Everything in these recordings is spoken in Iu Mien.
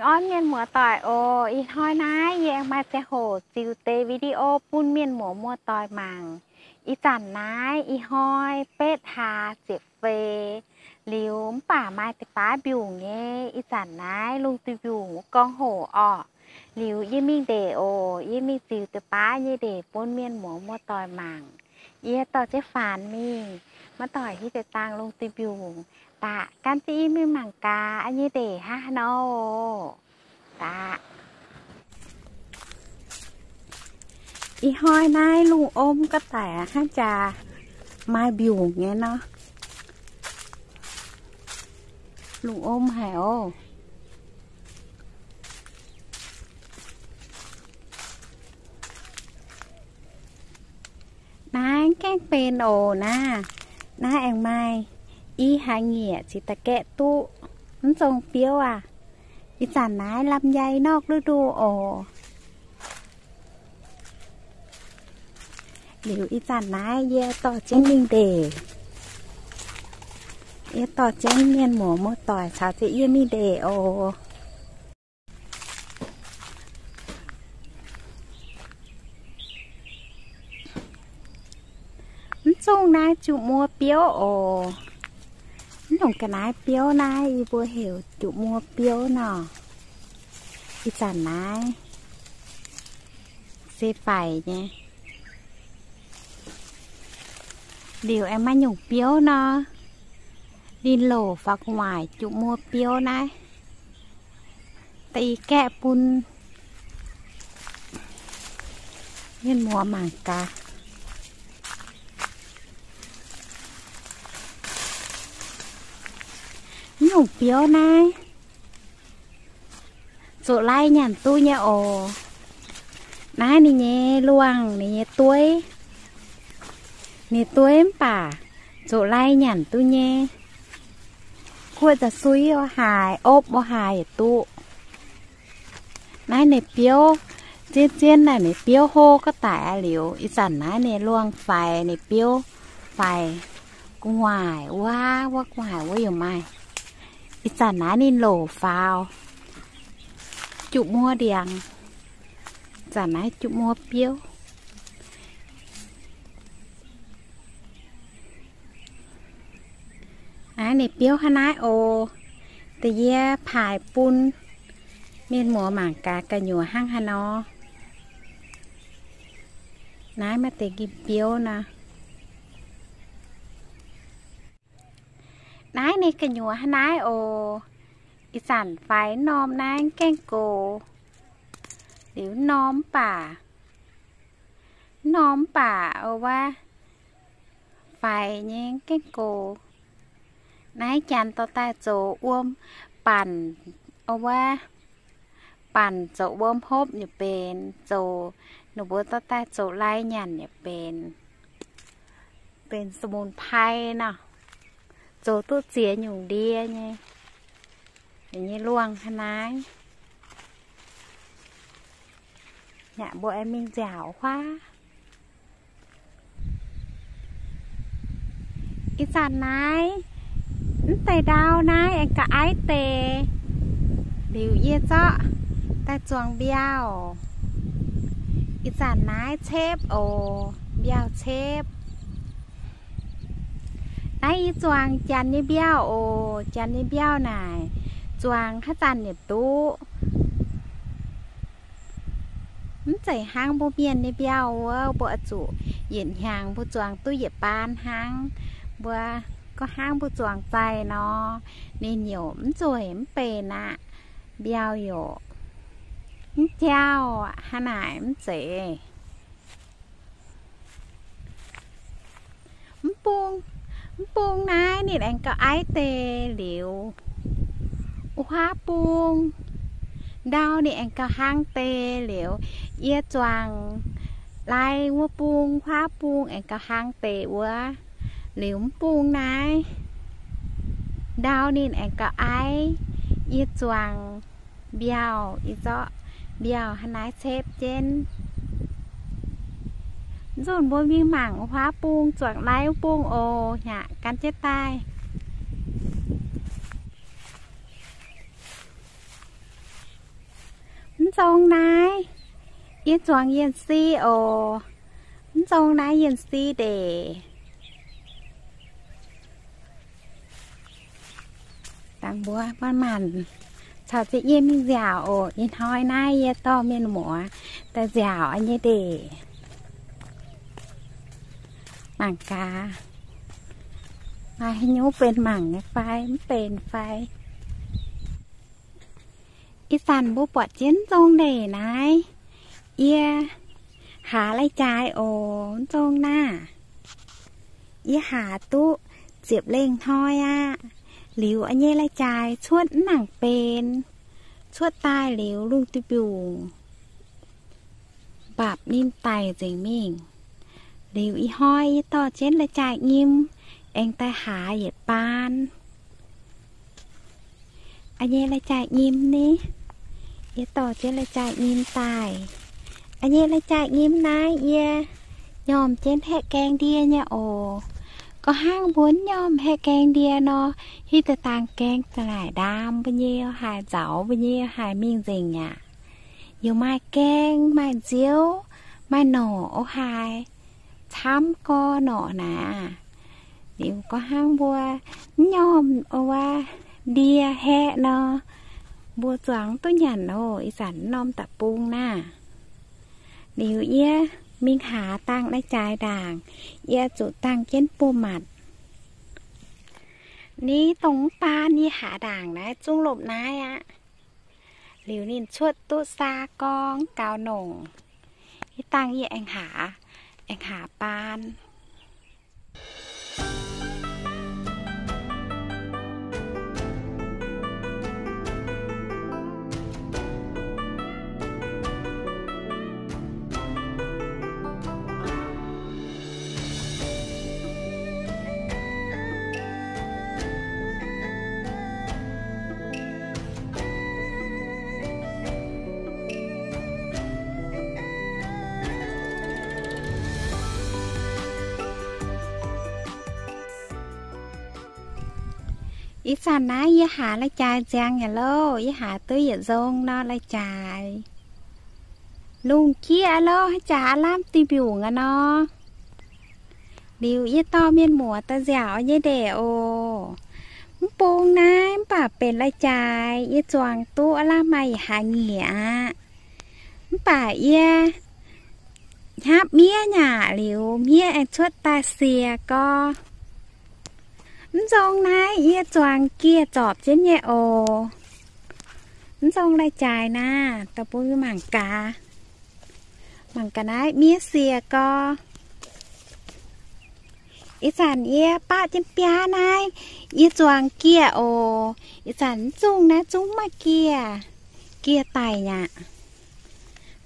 Orn mienh muoz-doic oc. Ih hnoi naaiv yie aengx maaih ziangh hoc ziux deix video bun mienh muoz muoz-doic mangc. Ih zanc naaiv ih hnoi betv hlaax ziepc feix liuz, mv baac maaih deix baav mbiungc nyei. Ih zanc naaiv lungh duih mbiungc wuov gorngv hoc orqc. Liuz yie mingh ndeic oc. Yie mingh ziux deix baav nyei ndeic bun mienh muoz muoz-doic mangc. Yie dorh jienv faanx mingh, maiv doic hiuv deix dangh lungh duih mbiungc. Daaih gan jienv yie mingh mangc gaax nyei ndeic hnangv haaix nor oc. Daaih, ih hnoi naaiv lungh om ga'daic hnangv jaax maaih mbiungc nyei nor. Lungh om haic oc. Naaiv gaengh benx oc naaiv. Naaiv aengx maaih i haaix nyieqc cingx daaih gaeqv duqv. Mv zongh biouv aac. Ih zanc naaiv ลำไย นอกฤดู oc. Liuz ih zanc naaiv yie dorh jienv mingh ndeic. Yie dorh jienv mienh muoz muoz-doic caux jienv yie mingh ndeic oc. Mv zungh naaiv juqv muoz biouv oc. Mv nongc ga'naaiv biouv naaiv yie mbuo heuc juqv muoz biouv nor. Ih zanc naaiv se faix nyei. Liuz aengx maaih nyungc biouv nor, ninh loc faaux gu'nguaaic juqv muoz biouv naaiv. Da'yietv gaeqv bun mienh muoz mangc gaax. Mv nyungc biouv naaiv zoqc lai nyanc duqv nyei oc. Naaiv ninh nyei luangh, ninh nyei dueiv, ninh dueiv mv baac zoqc lai nyanc duqv nyei. Guoqv za'sui o haaix, opv o haaix yietc duqv. Naaiv ninh biouv zien-zien naaic, ninh biouv hlo ga'daic aqv. Liuz ih zanc naaiv ninh luangh faix, ninh biouv faix gu'nguaaic wuov, wuov gu'nguaaic wuov yaac maaih. Ih zanc naaiv ninh loc faaux juqv muoz ndiangx. Zanc naaiv juqv muoz biouv. Naaiv ninh biouv hnangv naaiv oc. Da'yie paaix bun mienh muoz mangc gaax gu'nyuoz hnangv haaix nor. Naaiv maaih deix nqimh biouv nor. Naaiv ninh gu'nyuoz hnangv naaiv oc. Ih zanc faix norm naaiv gaengh gox. Liuz norm mv baac, norm mv baac wuov faix nyei gaengh gox. Naaiv janx dorh daaih zoux wuom banc, wuov banc zoux wuom hopv yaac benx, zoux, ninh mbuo dorh daaih zoux lai nyanc yaac benx, benx สมุนไพร nor. Zoux duqv ziex nyungc ndie nyei. Ninh nyei luangh hnangv naaiv. Yaac mbuo aengx mingh nziaauc huaav. Ih zanc naaiv, mv deix ndau naaiv aengx gauh aiv deix. Liuz yie zorqv daaih zuangx mbiauh. Ih zanc naaiv cepv oc, mbiauh cepv. Naaiv yie zuangx janx nyei mbiauh oc. Janx nyei mbiauh naaic, zuangx haaix zanc yaac duqv. Mv zeiz hnangv mbuo mienh nyei mbiauh wuov, mbuo oix zuqc yietc hnyangx mbuo zuangx duqv yietc baan hnangv. Mbuo gorngv hnangv mbuo zuangx zaih nor, ninh youc mv zueiz mv benx aqv. Mbiauh youc mv jauh aqv, hnangv naaic mv zeiz. Mv bung, mv bung naaiv ninh aengx gauh aiv deix liuz. Huaav bung, ndau ninh aengx gauh hlang deix liuz. Yie zuangx lai wuov bung, huaav bung aengx gauh hlang deix wuov. Liuz mv bung naaiv, ndau ninh aengx gauh aiv. Yie zuangx mbiauh, yie zorqv mbiauh hnangv naaiv cepv jienv. Nzunc mbuo mingh mangc huaav bung zuangx lai wuov bung oc. Hnangv gan jienv daaih. Mv zong naaiv, yie zuangx yienh si oc. Mv zong naaiv yienh si ndeic. Dangh mbuo manc-manc caux jienv yie mingh nziaauc oc. Ih hnoi naaiv yie dorh mienh muoz daaih nziaauc nyei ndeic. Mangc gaax, maaih haaix nyungc benx mangc nyei fai mv benx fai. Ih zanc mbuo buatc jienv mv zong ndeic naaiv, yie haaz lai-jaaix oc. Mv zong naaiv, yie haaz duqv ziepc lengh hnoi aqv. Liuz yie nyei lai-jaaix cuotv mv nangc benx, cuotv daaih liuz lungh duih mbiungc mbapc ninh daic nzengc mingh. Liuz ih hnoi yie dorh jienv lai-jaaix nyim aengx daaih haaz yietc baan. Yie nyei lai-jaaix nyim ni, yie dorh jienv lai-jaaix nyim daaih. Yie nyei lai-jaaix nyim naaiv yie nyormh jienv haeqv gaeng ndie nyei oc. Gorngv hnangv mbuo mv nyormh haeqv gaeng ndie nor, hitv deix dangh gaeng za'naaic ndaam mbuo nyei haaix, nzaaux mbuo nyei haaix mingh nzengc aqv. Yaac maaih gaeng, maaih nziouv, maaih norqc o haaix camv gorx norqc naaic aqv. Liuz gorngv hnangv mbuo mv nyormh o wuov ndie haeqv nor, mbuo zuangx duqv nyanc oc. Ih zanc mv norm da'bung naaiv. Liuz yie mingh haaz dangh lai-jaaix ndaangc, yie zuqc dangh jienv buo matc. Ni dongh mv baan yie haaz ndaangc naaiv zungv lomh naaiv aqv. Liuz ninh cuotv duqv saa gorng gaux nongc. Yie dangh yie aengx haaz, aengx haaz baan. Ih zanc naaiv yie haaz lai-jaaix nziang yaac louh, yie haaz duqv yietc nzong nor lai-jaaix. Lungh jieqv aqv louh, haaix jaax aav lamh duih mbiungc aqv nor. Liuz yie dorh mienh muoz daaih nziaauc nyei ndeic oc. Mv bung naaiv mv baac benx lai-jaaix, yie zuangx duqv aav lamh maaih yietc hlaax nyieqc aqv. Mv baac yie hnyapv miev nyaqc liuz, miev aengx cuotv daaih siec gorx. Mv nzong naaiv yie zuangx gieh zorpc jienv nyei oc. Mv nzong lai-jaaix naaiv, da'bung mangc gaax. Mangc gaax naaiv miev siec gorx. Ih zanc yie baqv jienv biaav naaiv, yie zuangx gieh oc. Ih zanc mv zungh naaiv zungv maaih gieh, gieh daic nyaqc.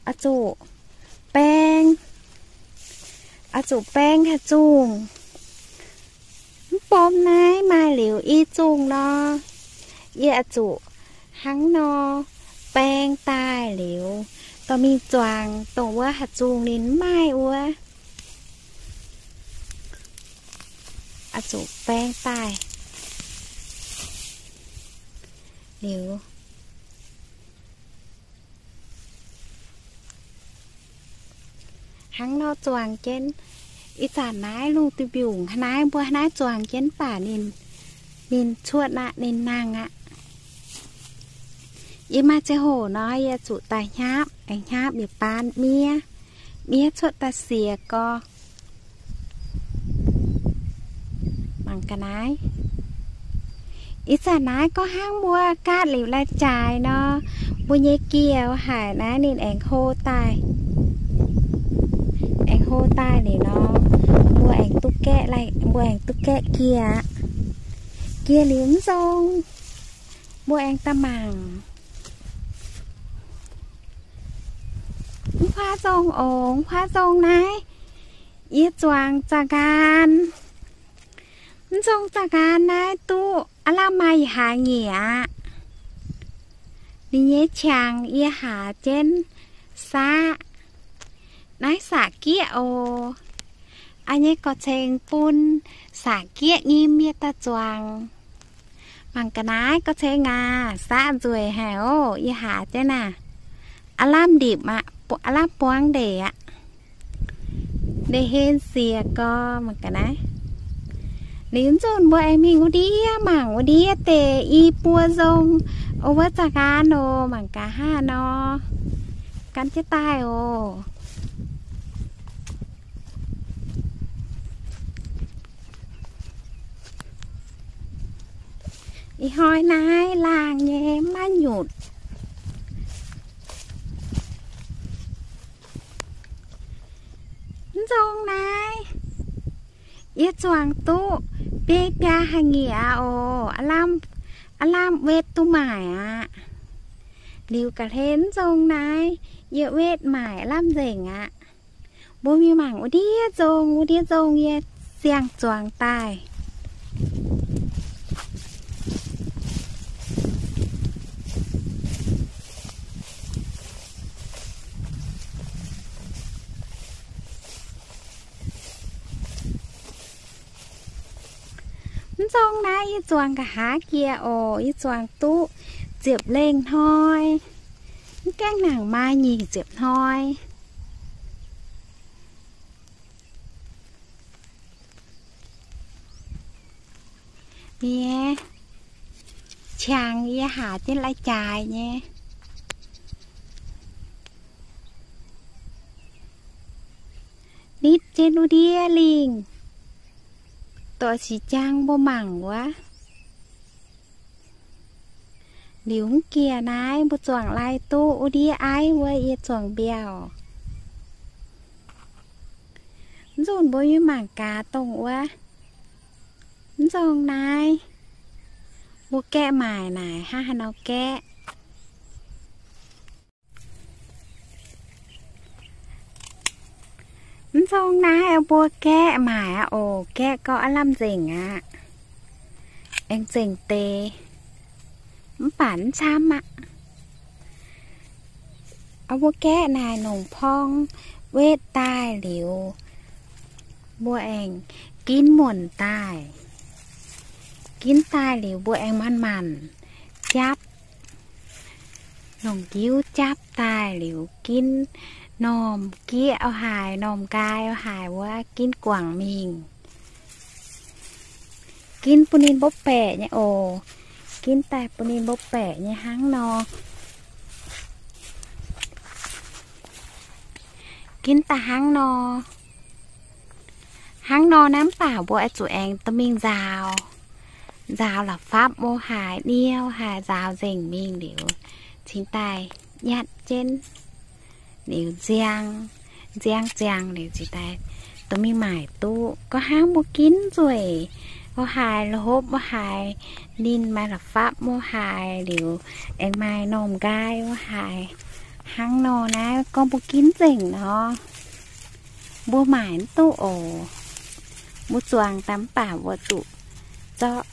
Oix zuqc baeng, oix zuqc baeng haih zungh. Mv bom naaiv maaih liuz i zungh nor, yie oix zuqc hnangv nor baeng daaih liuz, dorh mingh zuangx dongh wuov haih zungh ninh mv maaih wuov. Oix zuqc baeng daaih liuz, hnangv nor zuangx jienv. Ih zanc naaiv lungh duih mbiungc naaiv, mbuo naaiv zuangx jienv baac ninh, ninh cuotv aqv, ninh nangh aqv. Yie maaih ziangh hoc nor, yie zuqc daaih hnyapv, aengx hnyapv yietc baan miev, miev cuotv daaih siec gorx. Mangc ga'naaiv. Ih zanc naaiv gorngv hnangv mbuo gaatv liuz lai-jaaix nor, mbuo nyei gieh haic naaiv ninh aengx hlo daaih, aengx hlo daaih liuz nor, mbuo aengx duqv gaeqv, mbuo aengx duqv gaeqv gieh aqv. Gieh liuz mv nzong, mbuo aengx daaih mangc. Mv huaav nzong oc, mv huaav nzong naaiv yie zuangx zaah nqaan. Mv nzong zaah nqaan naaiv duqv aav lamh maaih yietc hlaax nyieqc aqv. Ninh nyei qangx yie haaz jienv saqv. Naaiv saqc gieqv oc. Aa nyei gorx-ceng bun saqc gieqv nyim yie daaih zuangx. Mangc ga'naaiv gorx-ceng aac, saqv nzueic haic oc. Yie haaz jienv naaiv, Aav lamh ndipc aqv, aav lamh buangv ndeic aqv. Ndeic-hlen siex gorx mangc gaax naaiv. Liuz nzunc mbuo aengx mingh wuov ndiev mangc wuov ndiev deix i buo nzong. O, wuov zanc ga'naaiv nor mangc gaax hnangv haaix nor. Gan jienv daaih oc. Ih hnoi naaiv laangh nyei, maiv nyutc. Mv nzong naaiv, yie zuangx duqv biei biaa haaix nyungc oc. Aav lamh, aav lamh wetv duqv maaic aqv. Liuz ga'hlen mv nzong naaiv, yie wetv maaic aav lamh nzengc aqv. Mbuo mingh mangc wuov ndiev nzong, wuov ndiev nzong yie siang-zuangx daaih. Mv nzong naaiv yie zuangx nqa'haav jiex oc. Yie zuangx duqv ziepc lengh hnoi. Mv gaengh nangc maaih nyic ziepc hnoi. Nyei, qangx yie haaix jienv lai-jaaix nyei. Nitv jienv wuov ndiev lingh, dorh sic jaang mbuo mangc wuov. Liuz mv jiex naaiv mbuo zuangx lai duqv wuov ndiev aiv wuov yie zuangx mbiauh. Mv nzunc mbuo mingh mangc gaax dongh wuov. Mv nzong naaiv, mbuo gaeqv maaic naaic hnangv haaix nor gaeqv. Mv nzong naaiv mbuo gaeqv maaic aqv oc. Gaeqv gorngv aav lamh nzengc aqv. Aengx zengc deix, mv baac mv camv aqv. Mbuo gaeqv naaic nongc porng wetv daaih liuz, mbuo aengx ginv muonc daaih. Ginv daaih liuz mbuo aengx manc-manc japv, longc njiuv japv daaih liuz ginv normh gieqv o haaix, normh nqaai o haaix wuov ginv guangc mingh. Ginv bun ninh mbopv baeqc nyei oc. Ginv daaih bun ninh mbopv baeqc nyei hnangv nor. Ginv daaih hnangv nor. Hnangv nor naaiv mv baac mbuo oix zuqc aengx dorh mingh nzaaux. Nzaaux la'fapv o haaix, nie o haaix, nzaaux nzengc mingh liuz, cingx daaih nyatv jienv. Liuz nziang, nziang ziangx liuz cingx daaih dorh mingh maaic duqv. Gorngv hnangv mbuo ginv nzueic o haaix, la'hopv o haaix, ninh maaih la'fapv o haaix liuz, aengx maaih normh nqaai o haaix, hnangv nor naaiv gorngv mbuo ginv nzengc nor, mbuo maaic mv duqv oc. Mbuo zuangx daaih mv baac mbuo zuqc zorqv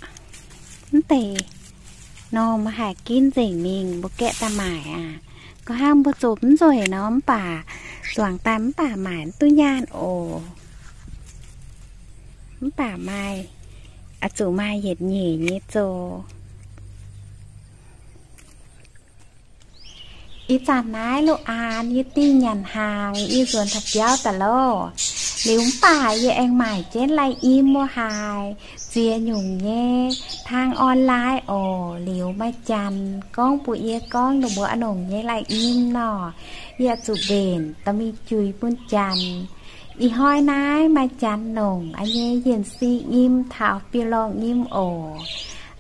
mv deix normh o haaix ginv nzengc mingh mbuo gaeqv daaih maaic aqv. Gorngv hnangv mbuo zoux mv nzueic nor mv baac zuangx daaih mv baac maaic mv duqv nyaanh oc. Mv baac maaih, oix zuqc maaih yietc nyeic nyei zoux. Ih zanc naaiv loz-aanx yie dingh nyanc hnaangx yie nzuonx taux biauv daaih loh. Liuz mv baac yie aengx maaic jienv lai-im o haaix, ziex nyungc nyei tang online oc. Liuz maaih janx gorngv mbuox yie gorngv ninh mbuo a'nongc nyei lai-im nor, yie zuqc mbenc dorh mingh juix bun janx. Ih hnoi naaiv maaih janx nongc a'nyei yienh si nyim taux biouv-lorngh nyim oc.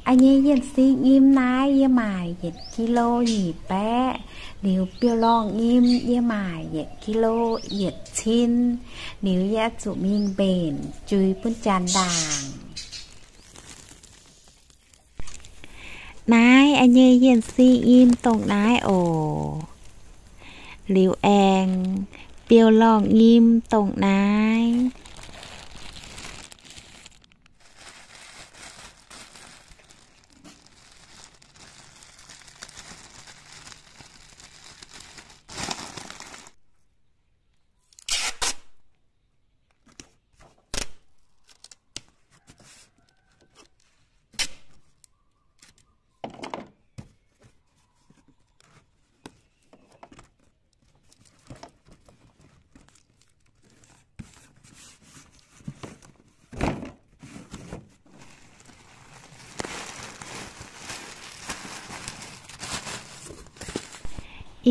A'nyei yienh si nyim naaiv yie maaic yietc kilo nyic baeqv, liuz biouv-lorngh nyim yie maaic yietc kilo yietc cin. Liuz yie zuqc mingh mbenc juix bun janx ndaangc. Naaiv a'nyei yienh si nyim dongh naaiv oc. Liuz aengx biouv-lorngh nyim dongh naaiv.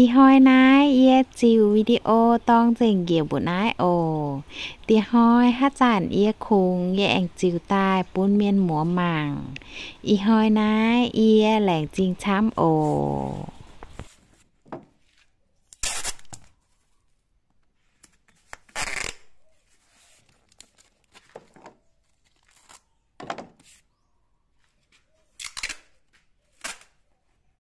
Ih hnoi naaiv yie ziux video dorng nzengc njiec mbuo naaiv oc. Diex hnoi haav zanc yie kungx yie aengx ziux daaih bun mienh muoz mangc. Ih hnoi naaiv yie laengz zingh camv oc.